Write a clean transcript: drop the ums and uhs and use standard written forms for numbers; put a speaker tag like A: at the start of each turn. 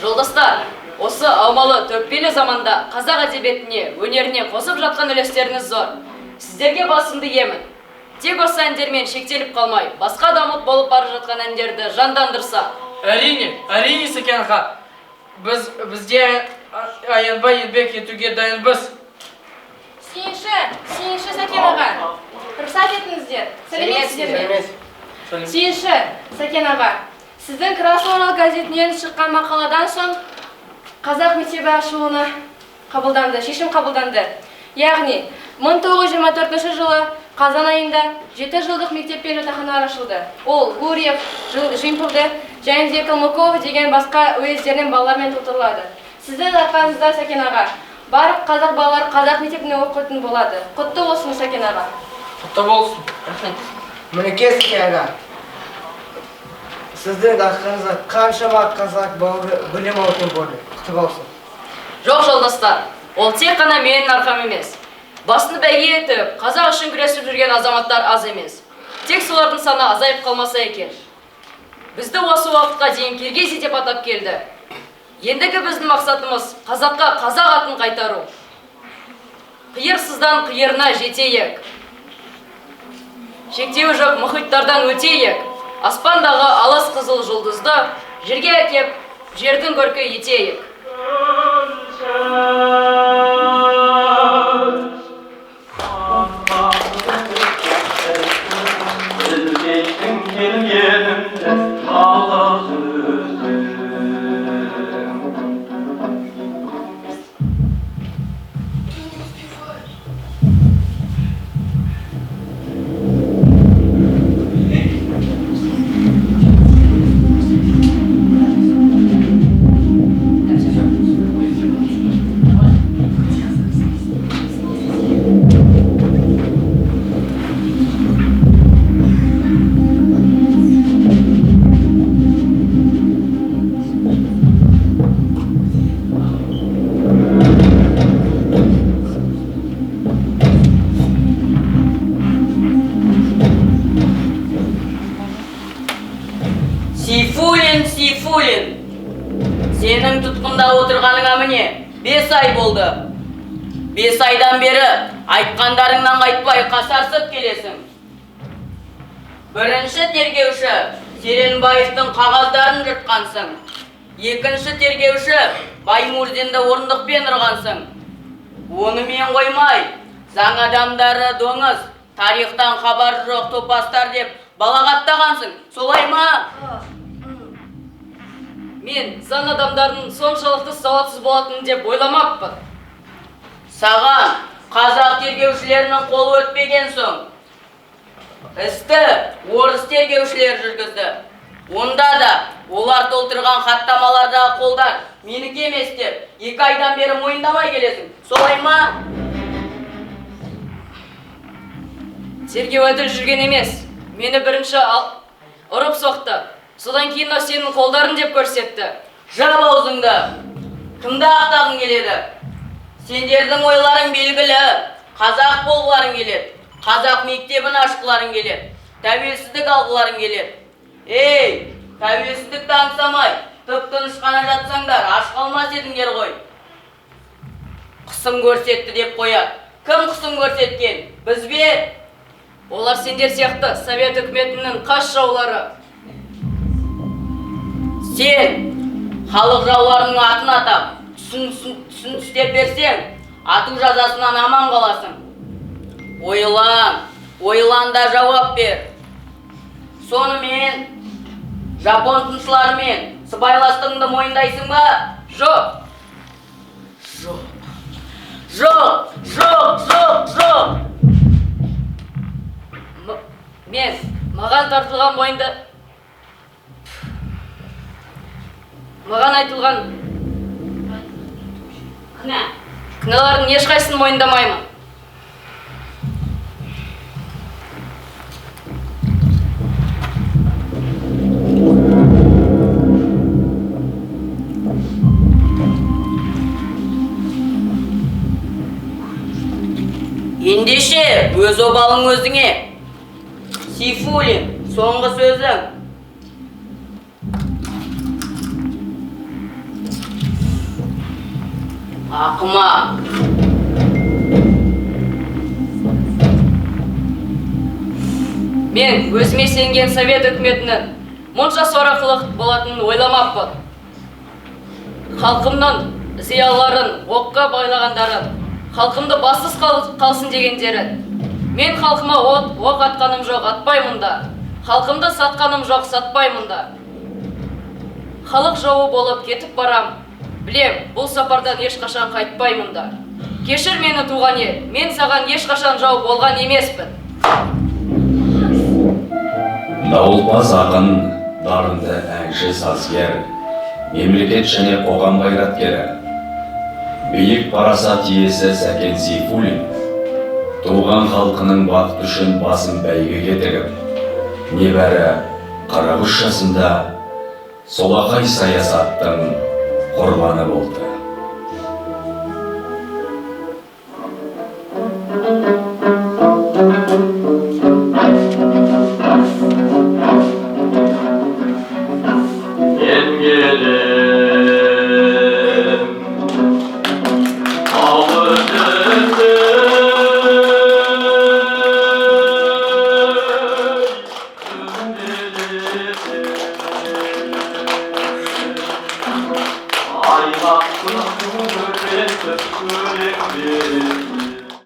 A: Жолдастар, осы аумалы төкпелі заманда қазақ әдебиетіне, өнеріне қосып жатқан үлестеріңіз зор. Сіздерге басымды иемін. Тек осы әндермен шектеліп қалмай, басқа да ұмыт болып бара жатқан әндерді жандандырса.
B: Әрине, әрине, Сәкен аға. Бізде аянбай еңбек етуге дайынбыз.
C: Сүйінші, сүйінші, Сәкен аға. Рұқсат етіңіздер. Сәлеметсіздер ме?
B: Сәлем.
C: Сүйінші, Сәкен аға. Сіздің «Красный Орал» газетінен шыққан мақаладан соң қазақ мектебі ашылуына қабылданды, шешім қабылданды. Яғни 1924 жылы қазан айында 7 жылдық мектеп пен жатақханалар ашылды. Ол Гурьев, Жимпылды және де Калмыков деген басқа уездерінен балалармен толтырылады. Сіздің арқаңызда, Сәкен аға, барлық қазақ балалары қазақ мектебінде оқитын болады. Құтты болсын, Сәкен аға.
B: Құтты болсын.
A: Рахмет.
D: Мінекей, Сәкен аға. Сіздің арқаңызда қаншама қазақ балалары білім алатын болды. Құтты болсын.
A: Жоқ, жолдастар, ол тек қана менің арқам емес. Басын бәйге етіп, қазақ үшін күресіп жүрген азаматтар аз емес. Тек солардың саны азайып қалмаса екен. Бізді осы уақытқа дейін Киргизия деп атап келді. Ендігі біздің мақсатымыз — қазаққа қазақ атын қайтару. Қиырсыздан қиырына жетейік. Шектеуі жоқ мұхиттардан өтейік. Аспандағы алыс қызыл жұлдызды жерге әкеп, жердің көркі етейік.
E: Іздейтін келгенімді жалғыз өзім.
F: Сейфуллин, Сейфуллин! Сенің тұтқында отырғаныңа міне 5 ай болды. 5 айдан бері айтқандарыңнан қайтпай қасарысып келесің. Бірінші тергеуші Серенбаевтың қағаздарын жыртқансың. Екінші тергеуші Баймурзинді орындықпен ұрғансың. Онымен қоймай, заң адамдары доңыз, тарихтан хабары жоқ топастар деп балағаттағансың. Солай ма?
A: Мен заң адамдарының соншалықты сауатсыз болатынын деп ойламаппын.
F: Саған қазақ тергеушілерінің қолы өтпеген соң, істі орыс тергеушілері жүргізді. Онда да олар толтырған хаттамалардағы қолдар менікі емес деп 2 айдан бері мойындамай келесің. Солай ма?
A: Тергеу әділ жүрген емес. Мені бірінші ұрып соқты. Содан кейін мынау сенің қолдарың деп көрсетті.
F: Жап аузыңды! Кімді ақтағың келеді? Сендердің ойларың белгілі. Қазақ болғыларың келеді. Қазақ мектебін ашқыларың келеді. Тәуелсіздік алғыларың келеді. Ей, тәуелсіздікті аңсамай, тып-тыныш қана жатсаңдар, аш қалмас едіңдер ғой. Қысым көрсетті деп қояды. Кім қысым көрсеткен? Біз бе?
A: Олар сендер сияқты совет үкіметінің қас жаулары.
F: Сен халық жауларының атын атап, түсін түстеп берсең, ату жазасынан аман қаласың. Ойлан, ойлан да жауап бер. Сонымен, жапон тыңшыларымен сыбайластығыңды мойындайсың ба?
A: Жоқ.
F: Жоқ. Жоқ, жоқ, жоқ, жоқ.
A: Мен маған тартылған мойынды маған айтылған
F: Кінә.
A: кінәлардың ешқайсысын мойындамаймын.
F: Ендеше, өз обалың өзіңе. Сейфуллин, соңғы сөзің. Ақымақ.
A: Мен өзіме сенген совет үкіметінің мұнша сорақылық болатынын ойламаппын. Халқымның зиялыларын оққа байлағандарын, халқымды бассыз қалсын дегендерін. Мен халқыма оқ атқаным жоқ, атпаймын да. Халқымды сатқаным жоқ, сатпаймын да. Халық жауы болып кетіп барам. Білем, бұл сапардан ешқашан қайтпаймын да. Кешір мені, туған ел, мен саған ешқашан жау болған емеспін.
G: Дауылпаз ақын, дарынды әнші, сазгер, мемлекет және қоғам қайраткері, биік парасат иесі Сәкен Сейфуллин туған халқының бақыты үшін басын бәйгеге тігіп, небәрі 43 жасында солақай саясаттың құрбаны болды.